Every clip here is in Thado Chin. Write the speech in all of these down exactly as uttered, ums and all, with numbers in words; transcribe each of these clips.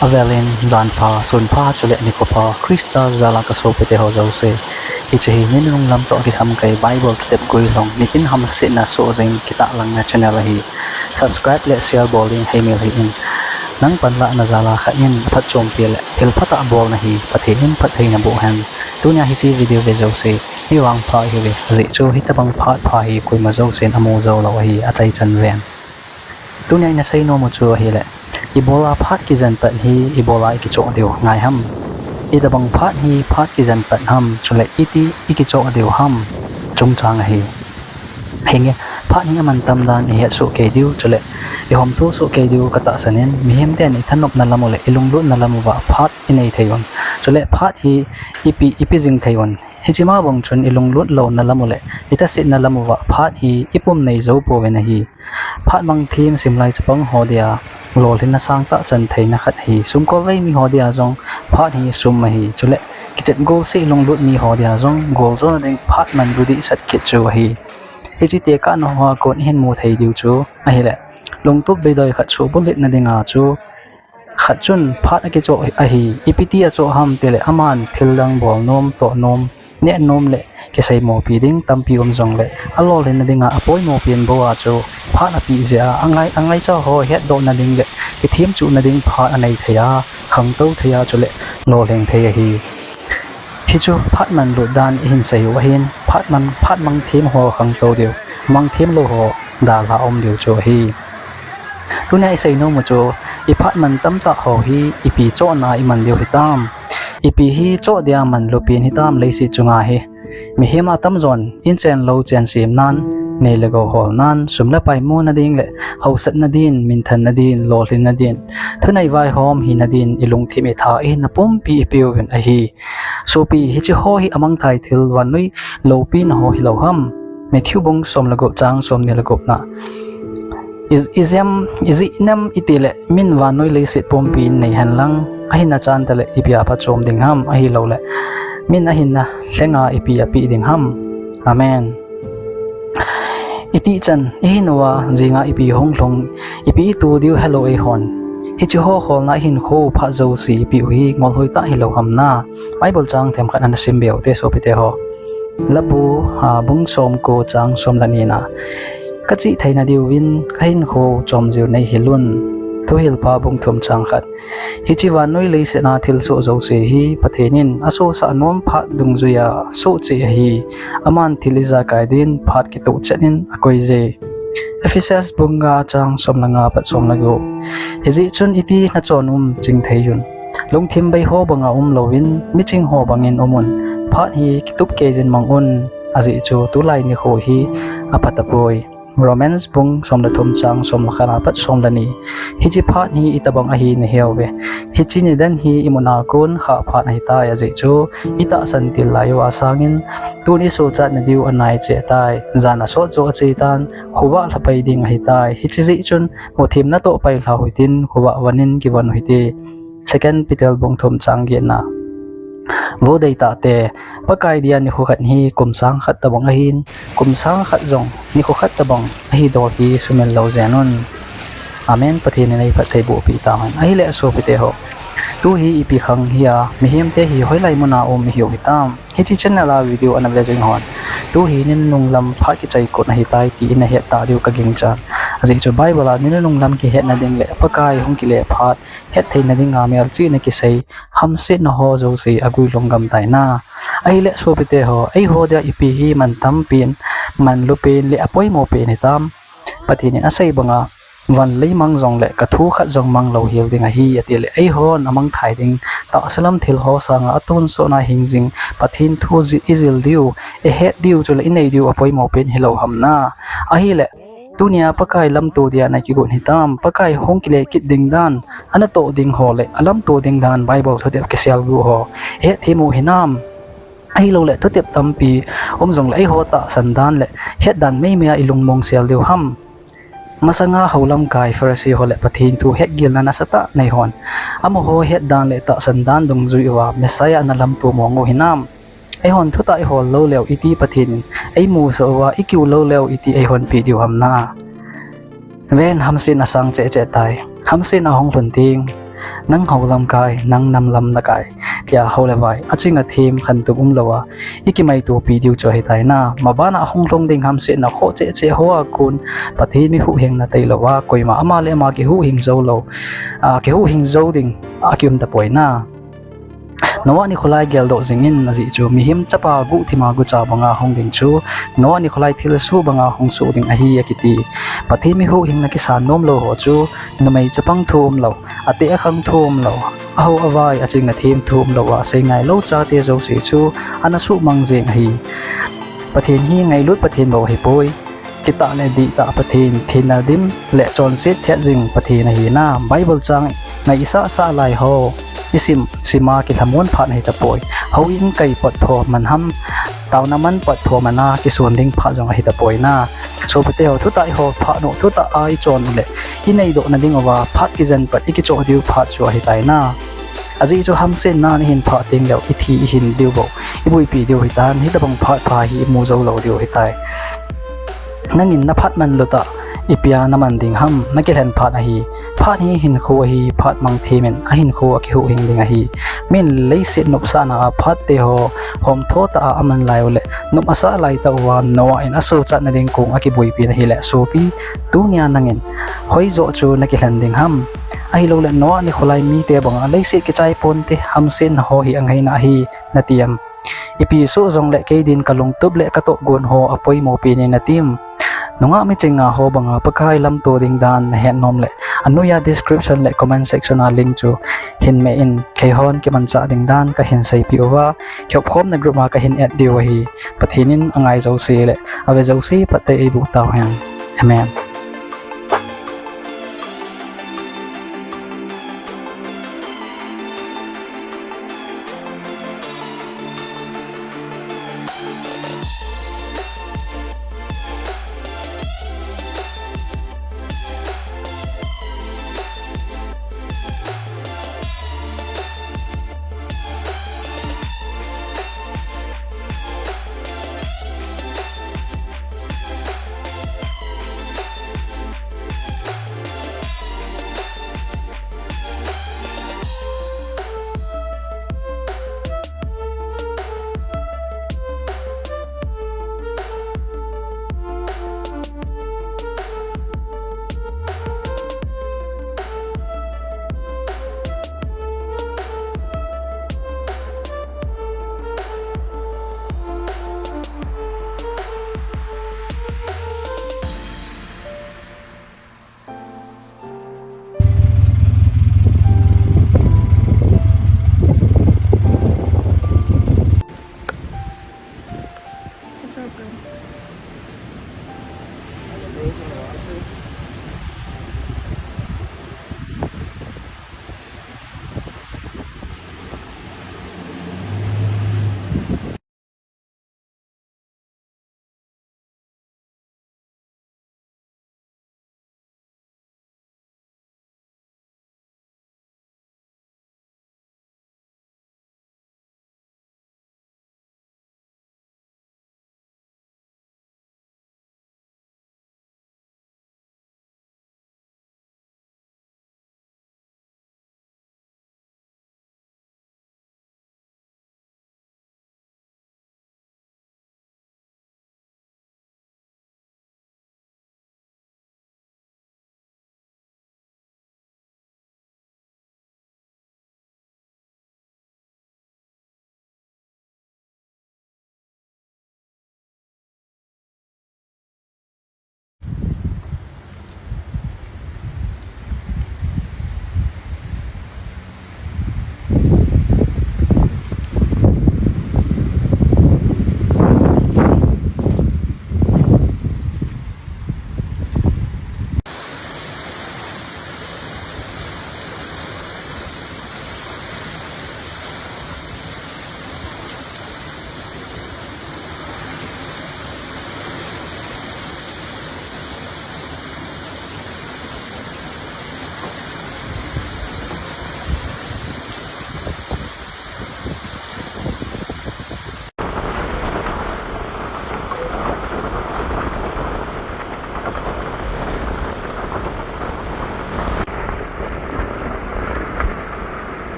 Avelin janpha, sunpha chule nikho pha, Christa jala kasopite ho jouse. Hiche hi ninunung lam toh kisam kei Bible kitep guilhung, nitin hamsetna soh jing kitah langna channel ahi. Subscribe le share bol ding heimil hih in. Nang panlahna jala khat in aphatchompi le thil phatah bolna hi Pathen in phatthei naboh hen. Tunia hiche video ve jouse, mi vangpha ihiuve, ajeh chu hitobang phat pha hi koima jousen amu joulou ahi, achaichan ven. Tunia ina seinom u chu ahile, ibola phat kijen pat hi ibola ikichoh diu ngai ham? Itobang phat hi phat kijen pat ham, chule iti ikichoh diu ham? Chungchang ahi. Hinge, phat hi amantam dan ihetsoh kei diu, chule ihomthu soh kei diu katahsan in, mihemten ithanopna lam u le ilunglutna lam uva phat inei thei un. Chule phat hi ipi, ipe jing thei un. Hiche ma bang chun ilunglut louna lam u le ithasetna lam uva phat hi ipum nei jou pouvin ahi. Phat mangthem simlai chapang ho dia lolhinna sangtah chan theina khat ahi. Sumkolvei mi ho dia jong phat hi sum ahi. Chule kichet golseh lunglut mi ho dia jong goljona ding phat manlu dehset kit chu ahi. Hiche tekahna hoa kon ihin mu thei diu chu ahile, lungtup beidoi khat subulhitna dinga chu khat chun phat akichoh ahi. Ipi ti achoh ham tile aman thildang bolnom, tohnom, nehnom le kiseimopi ding tampi um jongle, alolhinna dinga apoimopi in bou a chu phat apeh jeh a, angai, angaicha ho hetdohna ding le kithemchuhna ding phat anei thei a, khangtou thei a, chule lolhing thei ahi. Hichu phat manlut dan ihin sei u ahin, phat man, phat mangthem ho khangtou diu, mangthem lou ho dalha um diu chu ahi. Tunia iseinom u chu, iphat man tamtah ho hi ipi chohna iman diu hitam? Ipi hi choh dia manlu pen hitam leiset chunga hi? Mihem atamjon in chen lou chen semnan, nei le gou holnan, sum le pai muna ding le hausatna din, minthanna din, lolhinna din, thunei vaihom hina din, ilungthim itha, ihinna pumpi ipeuvin ahi. Sopi, hiche ho hi amangthai thil vannoi loupina ho hilou ham? Matthew bung som le gup chang somni le gupna. I, ijeh inem itile min vannoi leiset pumpi in nei henlang, ahinna chan tale ipi a phatchom ding ham, ahiloule min ahinna lhenga ipi apeh ding ham? Amen. Itih chan ihin uva jinga ipi hunglhung, ipi ito diu helou eihon, hiche ho kholna ihinkho phat jouse ipeh u hi ngolhoi tah hilou ham na? Bible chang themkhat ana simbe ute sopite ho. Labu, a, bung somko chang som le nina, kachih theina diuvin kahinkho chomjiu neihil un. Thuhilpa bung thum chang khat. Hiche vannoi leiset a thilsoh jouse hi Pathen in asosah nom phat dungjuiya sohcheh ahi. Aman thil ijakai din phat kitohchet in akoije. Ephesians bung nga chang som le nga pat som le gup. Hijeh chun iti nachon um chingthei un. Lungthim beiho banga umlouvin miching ho bangin umun. Phat hi kitup keijin mang un. Ajeh chu tulai nikho hi aphatapoi. Romans bung som le thum chang som le khat apat som le ni. Hiche phat hi itobang ahi naheuve. Hiche nidan hi imuna kon khah phat ahitai, ajeh chu itahsan til lai uva sangin tun isochatna diu anaicheh tai. Jan asot joh achetan, khovah lhapai ding ahitai. Hiche jeh chun muthim natoh pailhau hitin, khovah vonin kivon u hite. Second Peter bung thum chang getna. Vo deitahte, Pakai dia nikho khat hi kum sang khat tobang ahin, kum sang khat jong nikho khat tobang ahidol hi sumil lou jeng un. Amen. Pathen in eiphattheibohpeh tahen. Ahile sopite ho, tuhi ipi khang hia, mihemte hi hoilai muna um ihiu hitam? Hiche channel a video ana ve jing hon, tuhi ninunung lam phat kichai kon ahitai ti inahet tah diu kaginchan. Ajeh chu Bible a ninunung lam kihetna ding le Pakai hung kile phat hettheina dinga melchihna kisei, hamsetna ho jouse aguilhung gamtaina. Ahile sopite ho, eiho dia ipi hi mantam pen, manlu pen le apoimo pen hitam? Pathen in asei banga, van lei mang jongle kathu khat jong mang louhel ding ahi, atile eihon amangthai ding tahsa lam thil ho sanga atonsotna hingjing Pathen thu ijil diu, ihet diu chule inei diu apoimo pen hilou ham na? Ahile tunia Pakai lamto dia nakigon hitam? Pakai hung kile kit ding dan, anatoh ding ho le alamto ding dan Bible thutep kiselgu ho hetthem u hinam? Ahiloule thutep tampi um jongle eiho tahsan dan le hetdan meimei a ilungmong sel diu ham? Masanga houlamkai Pharisee ho le Pathen thu hetgilna nasatah neihon, amaho hetdan le tahsan dan dungjui uva Messiah analamto mong u hinam? Eihon thutah ihol lou leu iti Pathen in eimusah uva, ikiu lou leu iti eihon peh diu ham na? Ven, hamsetna sang cheh cheh tai. Hamsetna hung lhun teng, Nang hou lamkai, nang nam lam nakai, tia hou le vai, aching athem khantou umlouva, ikimaitopi diu chu ahitai na. Mabana hung lhung ding hamsetna khoh cheh cheh hoa kon, Pathen mi huhhingna tailouva, koima ama le ama kihuhhing joulou, a, kihuhhing jou ding akium tapoi na. Noah nikho lai geldoh jingin ajeh chu mihem chapa guhthima gucha banga hung ding chu, Noah nikho lai thilsoh banga hung soh ding ahi akiti. Pathen mi huhhingna kisan nomlou ho chu, numei chapang thu umlou, ateh akhang thu umlou, ahou avai aching athem thu umlouva seingailou chate jouse chu, ana suhmang jeng ahi. Pathen hi ngailut Pathen bou ahipoi. Kitah le dihtah Pathen, thina dim le chonset thet jing Pathen ahi na. Bible chang ngai isah sah lai ho isim sima kilhamon phat ahitapoi. Houin kai pot tho man ham, taona man pot tho mana kison ding phat jong ahitapoi na. Sopite ho, thutah iho phat u, thutah a ichon u le ineidoh nading uva phat kijen pat ikichoh diu phat chu ahitai na. Ajeh chu hamsetna ihin phah tengleu ithi ihin diu bou, iboipi diu hitan, hitobang phat pha hi imu joulou diu hitai. Nangin naphat man lutah, ipia naman ding ham, nakilhen phat ahi. Phat hi hinkho ahi, phat mang themin ahinkho akihuhhing ding ahi. Min leiset nopsahna a phat teho homtho tah a aman lai uleh, nop asah laitah uva Noah in asochat nading kong akiboipi na hileh sopi, tunia nangin hoijoh chu nakilhen ding ham? Ahilouleh Noah nikho lai mite banga leiset kichai ponte, hamsetna ho hi angaina ahi nati am? Ipi soh jongleh kei din kalungtup le katohgon ho apoimopi ne natim? Nungah miching a ho banga Pakai lamto ding dan nahet nom leh, anoiya description le comment section a link chu hin meh in, keihon kimanchah ding dan kahin seipeh uva, kikhopkhomna group a kahin add diu ahi. Pathen in angai jouse le ave jouse phatthei eiboh tauhen. Amen.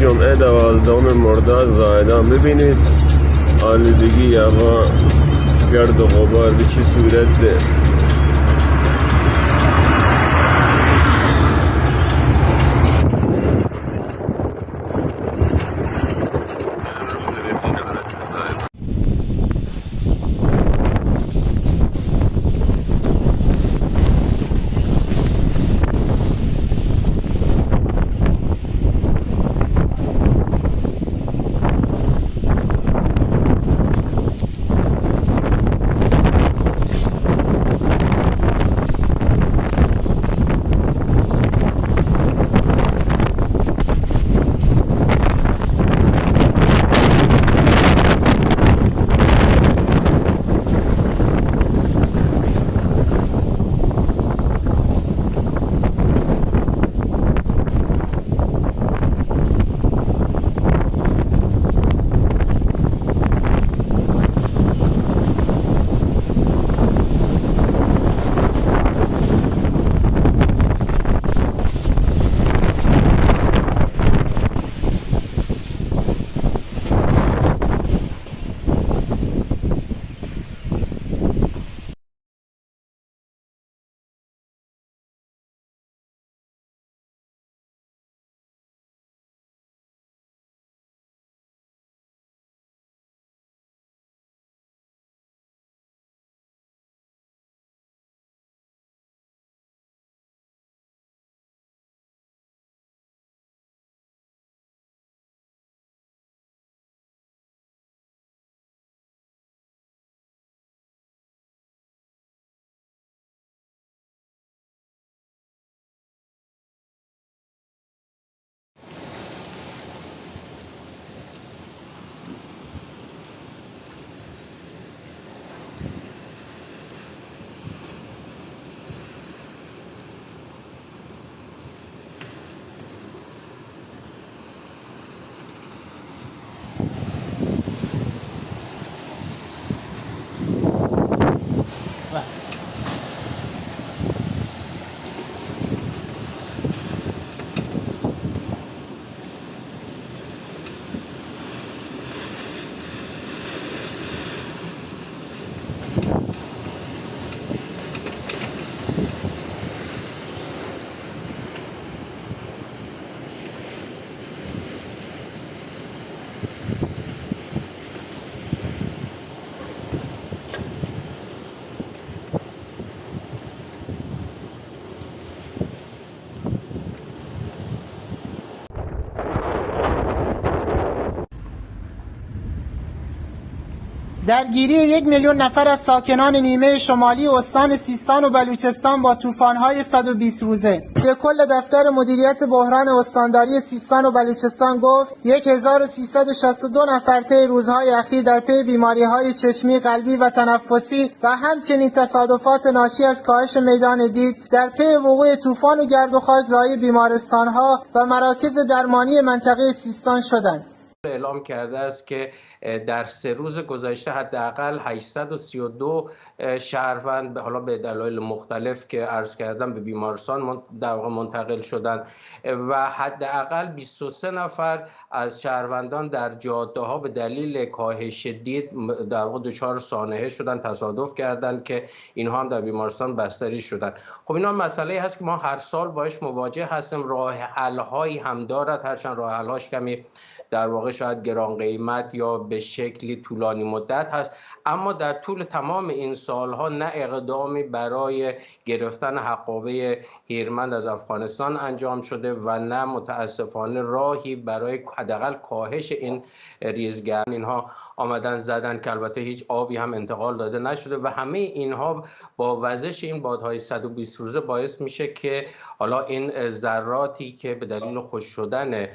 جمعه دوازدهم مرداد زاهدان. ببینید آلودگی هوا، گرد و غبار به چه صورته. درگیری یک میلیون نفر از ساکنان نیمهٔ شمالی استان سیستان و بلوچستان با طوفان‌های صد و بیست روزه. کل دفتر مدیریت بحران استانداری سیستان و بلوچستان گفت یک هزار و سیصد و شصت و دو نفر طی روزهای اخیر در پی بیماری‌های چشمی، قلبی و تنفسی و همچنین تصادفات ناشی از کاهش میدان دید در پی وقوع طوفان و گرد و خاک راهی بیمارستان‌ها و مراکز درمانی منطقهٔ سیستان شدند. اعلام کرده است که در سه روز گذشته حداقل هشتصد و سی و دو شهروند، حالا به دلایل مختلف که عرض کردم، به بیمارستان من-، در واقع منتقل شدند و حداقل بیست و سه نفر از شهروندان در جاده‌ها به دلیل کاهش دید، م-، در واقع دچار سانحه شدن، تصادف کردند که اینها هم در بیمارستان بستری شدند. خب، اینا مسئله‌ای هست که ما هر سال باش مواجه هستیم. راه حل‌هایی هم دارد، هرچند راه حل‌هاش کمی در واقع شاید گران قیمت یا به شکلی طولانی مدت هست، اما در طول تمام این سالها نه اقدامی برای گرفتن حقابهٔ هیرمند از افغانستان انجام شده و نه متاسفانه راهی برای حداقل کاهش این ریزگرد. اینها آمدن زدن که البته هیچ آبی هم انتقال داده نشده و همهٔ اینها با وزش این بادهای صد و بیست روزه باعث می‌شه که حالا این ذراتی که به دلیل خشک شدن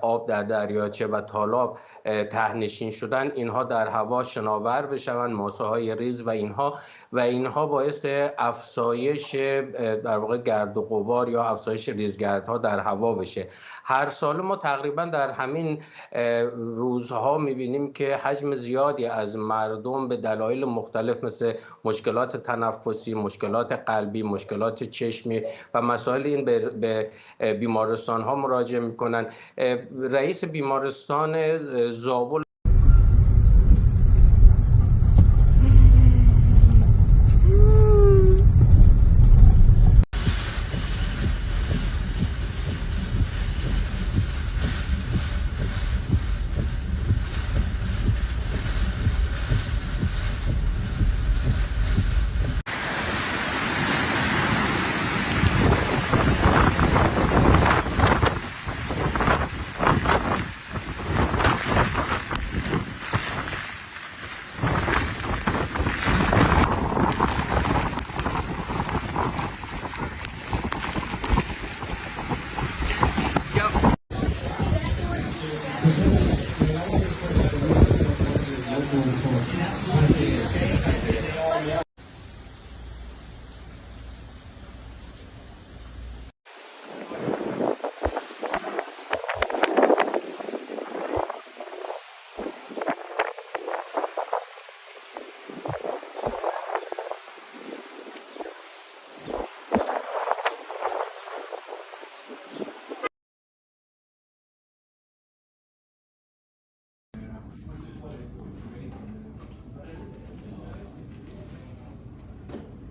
آب در دریاچه و تالاب، اه، ته‌نشین شدن، اینها در هوا شناور بشوند، ماسه‌های ریز و اینها، و اینها باعث افزایش، اه، در واقع گرد و غبار یا افزایش ریزگردها در هوا بشه. هر سال ما تقریباً در همین، اه، روزها می‌بینیم که حجم زیادی از مردم به دلایل مختلف، مثل مشکلات تنفسی، مشکلات قلبی، مشکلات چشمی و مسائل این، به، به، اه، بیمارستان‌ها مراجعه می‌کنن. اه، رئیس بیمارستان، اه، زابل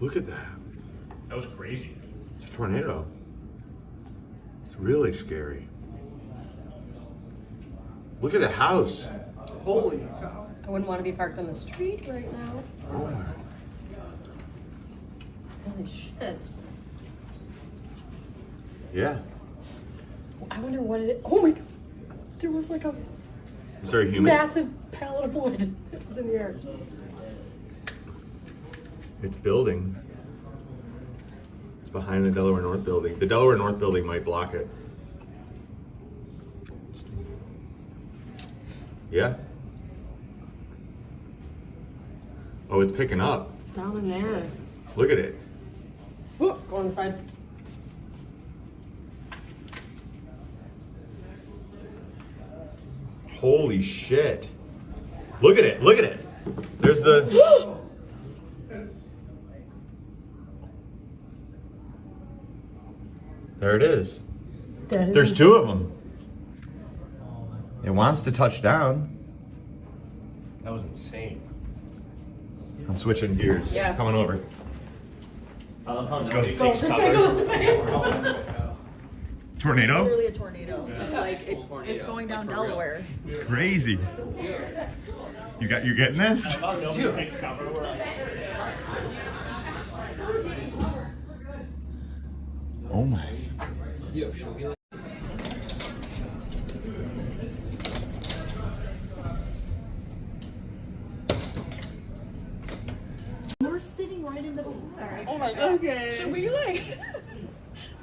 Look at that. That was crazy. It's a tornado. It's really scary. Look at the house. Holy cow. I wouldn't want to be parked on the street right now. Oh my. Holy shit. Yeah. I wonder what it, oh my God. There was, like, a Is there a human? Massive pallet of wood that was in the air. It's building. It's behind the Delaware North building. The Delaware North building might block it. Yeah. Oh, it's picking up. Down in there. Look at it. Whoop, go inside. Holy shit. Look at it. Look at it. There's the. There it is. There's two of them. It wants to touch down. That was insane. I'm switching gears. Yeah. Coming over. I love how nobody takes cover. Tornado? Literally a tornado. Yeah. Like, it, it's going down Delaware. It's crazy. You got, you getting this? I love how nobody takes cover. Oh my. We're sitting right in the middle. Oh my God. Okay. Should we, like,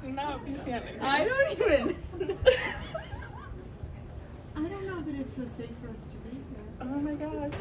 not be standing? I don't even. I don't know that it's so safe for us to be here. Oh my God.